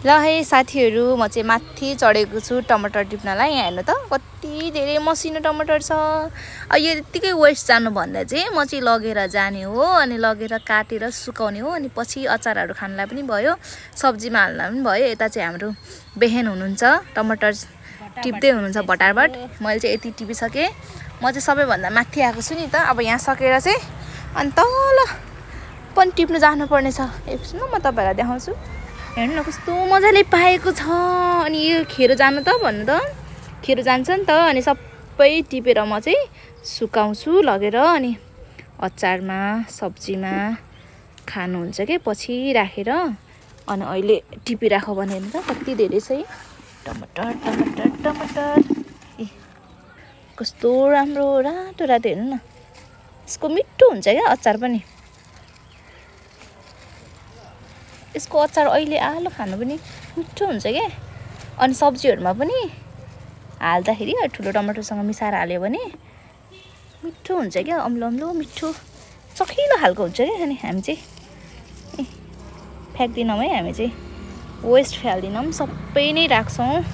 ल है साथीहरू, म चाहिँ माथि चढेको छु टमाटर टिप्नलाई। यहाँ हेर्नु त कति धेरै मसिनो टमाटर छ। यो यतिकै वेस्ट जानुभन्दा चाहिँ म चाहिँ लगेर जाने हो, अनि लगेर काटेर सुकाउने हो, अनि पछि अचारहरू खानलाई पनि भयो, सब्जीमा हाल्न पनि भयो। यता चाहिँ हाम्रो बेहेन हुनुहुन्छ, टमाटर टिप्दै हुनुहुन्छ भटारबाट। मैले चाहिँ यति टिपिसकेँ। म चाहिँ सबैभन्दा माथि आएको छु नि त। अब यहाँ सकेर चाहिँ अनि तल पनि टिप्नु जानुपर्ने छ। एकछिन म तपाईँहरूलाई देखाउँछु। हेर्नु न कस्तो मजाले पाएको छ। अनि यो खेर जानु त भन्नु त, खेर जान्छ नि त। अनि सबै टिपेर म चाहिँ सुकाउँछु लगेर, अनि अचारमा सब्जीमा खानुहुन्छ के पछि राखेर। अनि अहिले टिपिराख भने हेर्नु त कति धेरै छ है टमाटर टमाटर टमाटर। ए कस्तो राम्रो रातो रातो, हेर्नु न। यसको मिठो हुन्छ क्या अचार पनि। यसको अचार अहिले आलु खानु पनि मिठो हुन्छ क्या। अनि सब्जीहरूमा पनि हाल्दाखेरि ठुलो टमाटरसँग मिसाएर हाल्यो भने मिठो हुन्छ क्या, अम्लो अम्लो मिठो चखिलो खालको हुन्छ क्या। अनि हामी चाहिँ फ्याँक्दैनौँ है, हामी चाहिँ वेस्ट फाल्दैनौँ, सबै नै राख्छौँ।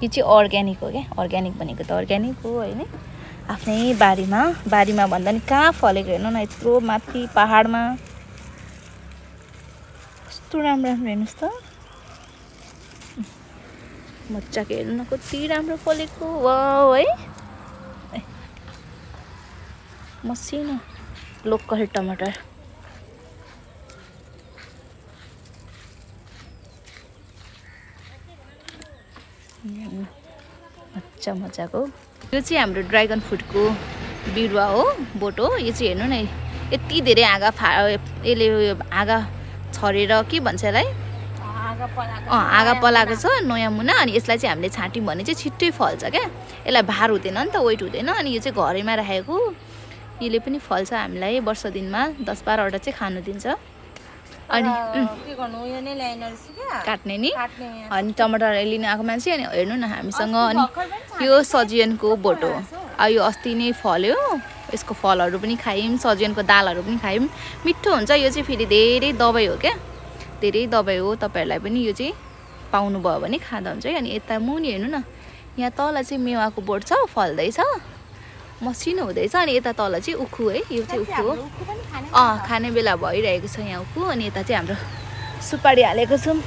यो चाहिँ अर्ग्यानिक हो क्या। अर्ग्यानिक भनेको त अर्ग्यानिक हो होइन, आफ्नै बारीमा भन्दा नि कहाँ फलेको हेर्नु न, यत्रो माथि पहाडमा कस्तो राम्रो राम्रो। हेर्नुहोस् त मजाको, हेर्नु न कति राम्रो फलेको वाउ है। मसिनो लोकल टमाटर। मजाको। यो चाहिँ हाम्रो ड्रागन फ्रुटको बिरुवा हो, बोटो। यो चाहिँ हेर्नु न यति धेरै यसले हाँगा छरेर के भन्छ यसलाई, हाँगा पलाएको छ नयाँ मुना। अनि यसलाई चाहिँ हामीले छाट्यौँ भने चाहिँ छिट्टै फल्छ क्या। यसलाई भार हुँदैन नि त, वेट हुँदैन। अनि यो चाहिँ घरैमा राखेको, यसले पनि फल्छ हामीलाई वर्ष दिनमा 10-12वटा चाहिँ खानु दिन्छ। अनि के गर्नु यो नै ल्याइन काट्ने नि। अनि टमाटर लिन आएको मान्छे। अनि हेर्नु न हामीसँग। अनि यो सजियनको बोटो, यो अस्ति नै फल्यो। यसको फलहरू पनि खायौँ, सजियनको दालहरू पनि खायौँ, मिठो हुन्छ। यो चाहिँ फेरि धेरै दबाई हो क्या, धेरै दबाई हो। तपाईँहरूलाई पनि यो चाहिँ पाउनुभयो भने खाँदा हुन्छ है। अनि यता मुनि हेर्नु न, यहाँ तल चाहिँ मेवाको बोट छ, फल्दैछ, मसिनो हुँदैछ। अनि यता तल चाहिँ उखु है, यो चाहिँ उखु हो। खाने बेला भइरहेको छ यहाँ उखु। अनि यता चाहिँ हाम्रो सुपारी हालेको छौँ।